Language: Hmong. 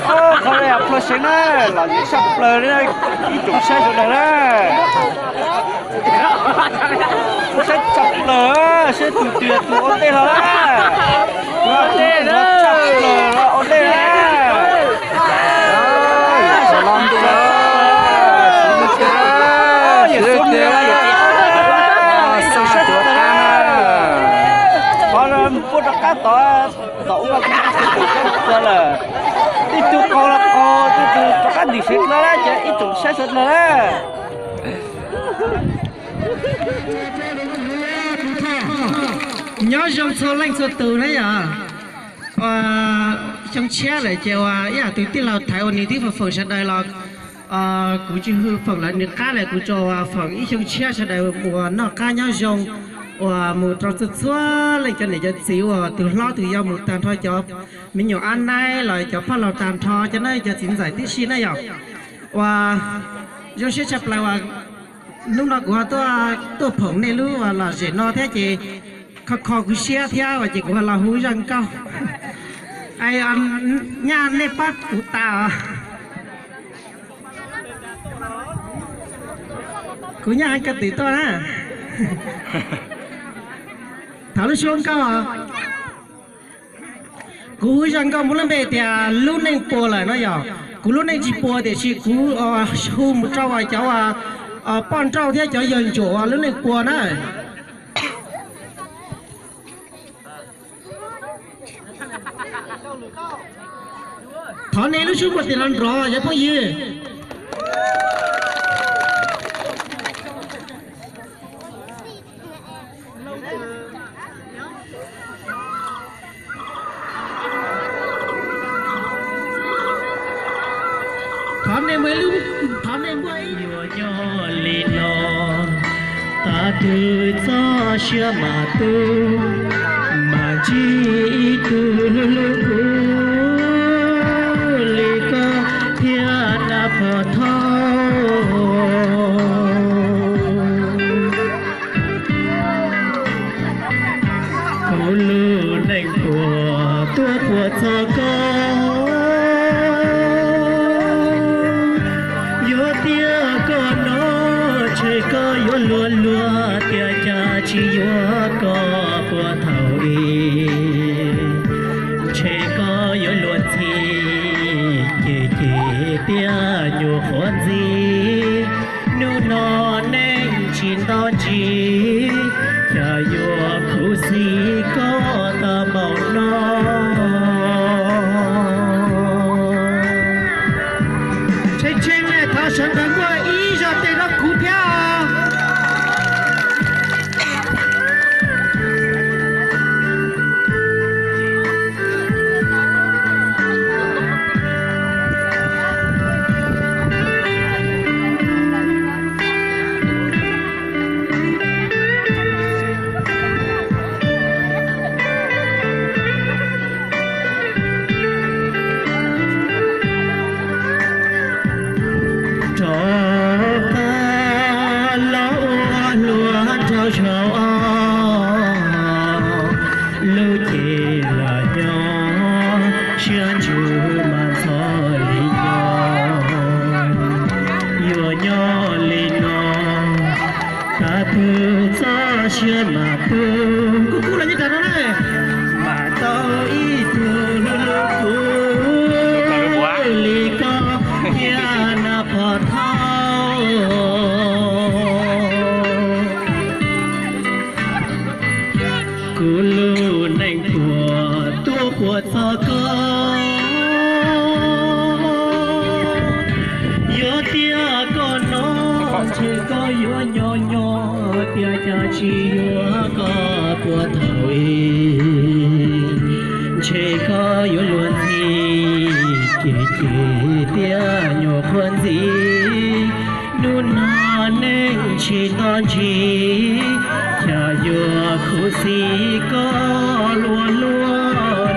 Qhov no yog plawg seev na, los yeej tshaj plaws li, ib tsoom saib sawv daws na. Saib tshaj plaws, saib tus twg tus ua ntej los na. Tus ua ntej los ua ntej na. Qhov no mus puag rov qab tod, tom ub no kuv twb saib tus kab ntug dlawb lawm, tej tus qaug los qaug, tej tus rov qab ntim seev dlawb lawm ces ib tsoom saib sawv dlawg na. Nyob zoo txhua leej txhua tus na yom. Xyoo tshiab lawm ces uas ib yam tus tij laug Thaiv uas nws twb foom foom sawv daws los, kuv tsis hwm foom lawv nws qab lawm, kuv tsuas foom ib xyoo tshiab sawv daws uas noj qab nyob zoo, uas mus rau txhua txhua leej cov niam cov txiv uas tus hlob tus yau mus tag nrho cov me nyuam ab naib los cov phauj laug tag nrho cov no cov txiv ntxawm tib si na yom. Uas zoo siab tshaj plaws uas hnub no kuv ho tuaj, tuaj phoom nej lub uas lom zem no thiab ces kho kho kuv siab thiab uas ces kuv ho los hu zaj nkauj. Nyaj nej pab kuv tas os. Kuv nyaj heev kawg twm tuaj na. Thov lub suab nkauj os. Kuv hu zaj nkauj muaj lub npe tias lub neej puas lawm no yog. Kuv lub neej tsis puas tiam sis kuv hu mus rau uas cov uas poj nrauj thiab cov yawg ntsuam uas lub neej puas na. Thov nej lub suab puas tis los nrov cov phooj ywg. Thov nej muaj ib lub, thov nej muaj ib. Yuav nyob li no, tag twg txoj sia mas tu, mas ntsib ib tug hlub hlub kuv li koj thiab na pog thaub. Kuv lub neej puas tuaj puas txog koj, yuav tias koj no ntshe koj yuav luag luag tias cas tsis yuav koj puag thaum ub. Ntshe koj yuav luag ntxhi, ces ces tias nyuam qhuav ntxhi. Hnub no neej tsis nto ntsis, cas yuav khuv xim koj tau npaum no. Tshee tshee ne, thov sawv daws muaj ib zaug tes rau kuv thiab. Rov qab los ua luag rau saum ob lub cev los nyob, siab ntsws mas ntxhov li nyob. Yuav nyob li no, tag twg txoj sia mas tu, kuj kub los nyob tas no na, mas tau ib tug hlub hlub kuv li koj thiab na pog thaub. Kuv lub neej puas tuaj puas txog koj, yuav tias koj no ntshe koj yuav nyob nyob tias cas tsis yuav koj puag thaum ub. Ntshe koj yuav luag ntxhi, ces ces tias nyuam qhuav ntxhi. Hnub no neej tsis nto ntsis, cas yuav khuv xim koj luag luag.